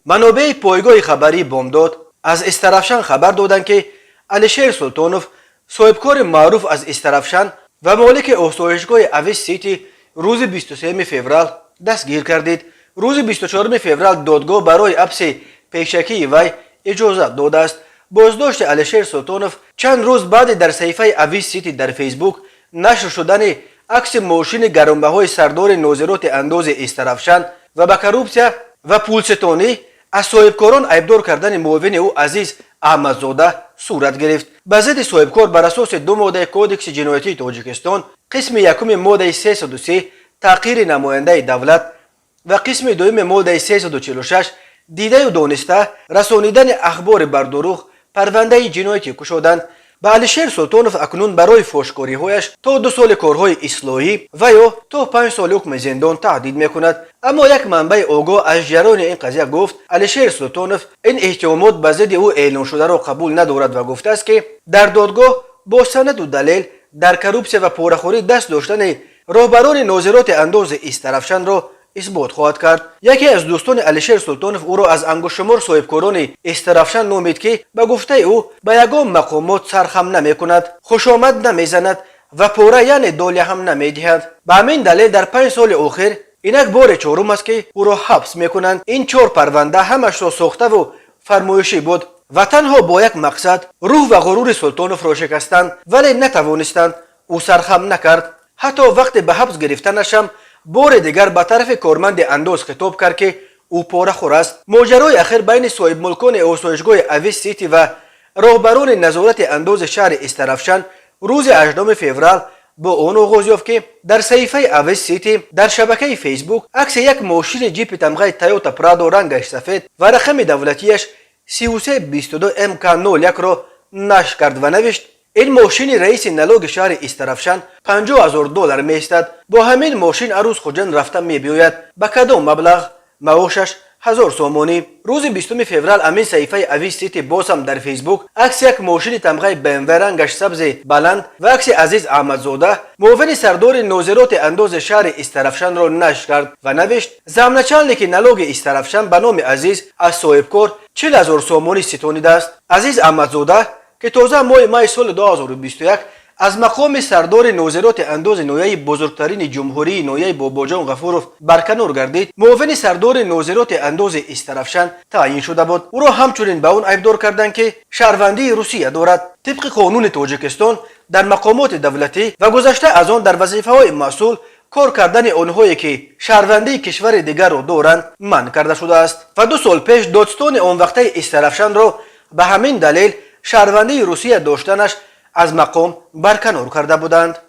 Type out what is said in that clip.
Манобеи пойгоҳи хабарии «Бомдод» аз Истарафшан хабар доданд, ки Алишер Султонов, соҳибкори маъруф аз Истарафшан ва молики осоишгоҳи Авис Сити, рӯзи 23 феврал дастгир гардид. Рӯзи 24 феврал додгоҳ барои ҳабси пешакии вай иҷозат додааст. Боздошти Алишер Султонов чанд рӯз баъде дар саҳифаи Авис Сити дар Фейсбук нашр шудани акси мошини гаронбаҳои сардори нозироти андози Истарафшан ва ба коррупсия ва пулситонӣ аз соҳибкорон айбдор кардани муовини ӯ Азиз Аҳмадзода сурат гирифт. Ба зидди соҳибкор бар асоси ду моддаи Кодекси ҷиноятии Тоҷикистон, қисми якуми моддаи 303, таҳқири намояндаи давлат, ва қисми дуюми моддаи 346, дидаю дониста расонидани ахбори бардурӯғ, парвандаи ҷиноятӣ кушоданд. Ба Алишер Султонов акнун барои фошкориҳояш то 2 соли корҳои ислоҳӣ ва ё то 5 соли ҳукми зиндон таҳдид мекунад. Аммо як манбаи огоҳ аз ҷараёни ин қазия гуфт, Алишер Султонов ин иттиҳомот ба зидди ӯ эълоншударо қабул надорад ва гуфтааст, ки дар додгоҳ бо санаду далел дар коррупсия ва порахӯрӣ даст доштани роҳбарони нозироти андози Истарафшанро исбот хоҳад кард. Яке аз дӯстони Алишер Султонов ӯро аз ангуштшумор соҳибкорони Истарафшан номид, ки ба гуфтаи ӯ ба ягон мақомот сархам намекунад, хушомад намезанад ва пора, яъне доля ҳам намедиҳад. Ба ҳамин далел дар 5 соли охир инак бори чорум аст, ки ӯро ҳабс мекунанд. Ин чор парванда ҳамашро сохтаву фармоишӣ буд ва танҳо бо як мақсад: рӯҳ ва ғурури Султоновро шикастанд, вале натавонистанд. Ӯ сархам накард. Ҳатто вақте ба ҳабс гирифтанашам бори дигар ба тарафи корманди андоз хитоб кард, ки ӯ порахӯр аст. Моҷарои ахир байни соҳибмулкони осоишгоҳи Авис Сити ва роҳбарони назорати андози шаҳри Истарафшан рӯзи 8 феврал бо он оғоз ёфт, ки дар саҳифаи Авис Сити дар шабакаи Фейсбук акси як мошини ҷипи тамғаи Тойота Прадо, рангаш сафед ва рақами давлатияш 3322 МК 01-ро нашр кард ва навишт: «Ин мошини раиси налоги шаҳри Истарафшан 50 000 доллар меистад. Бо ҳамин мошин арӯз Хуҷанд рафта мебиёяд. Ба кадом маблағ? Маошаш 1000 сомонӣ». Рӯзи 20 феврал ҳамин саҳифаи Авис Сити боз ҳам дар Фейсбук акси як мошини тамғаи БМВ, рангаш сабзи баланд, ва акси Азиз Аҳмадзода, муовини сардори нозироти андози шаҳри Истарафшанро нашр кард ва навишт: «Замначальники налоги Истарафшан ба номи Азиз аз соҳибкор 40 000 сомонӣ ситонидааст». Азиз Аҳмадзода, ки тоза моҳи майи соли 2021 аз мақоми сардори нозироти андози ноҳияи бузургтарини ҷумҳурии, ноҳияи Бобоҷон Ғафуров, барканор гардид, муовини сардори нозироти андози Истарафшан таъйин шуда буд. Ӯро ҳамчунин ба он айбдор карданд, ки шаҳрвандии Русия дорад. Тибқи қонуни Тоҷикистон, дар мақомоти давлатӣ ва гузашта аз он дар вазифаҳои масъул кор кардани онҳое, ки шаҳрвандии кишвари дигарро доранд, манъ карда шудааст ва 2 сол пеш додстони он вақтаи Истарафшанро ба ҳамин далел, шаҳрвандии Русия доштанаш, аз мақом барканор карда буданд.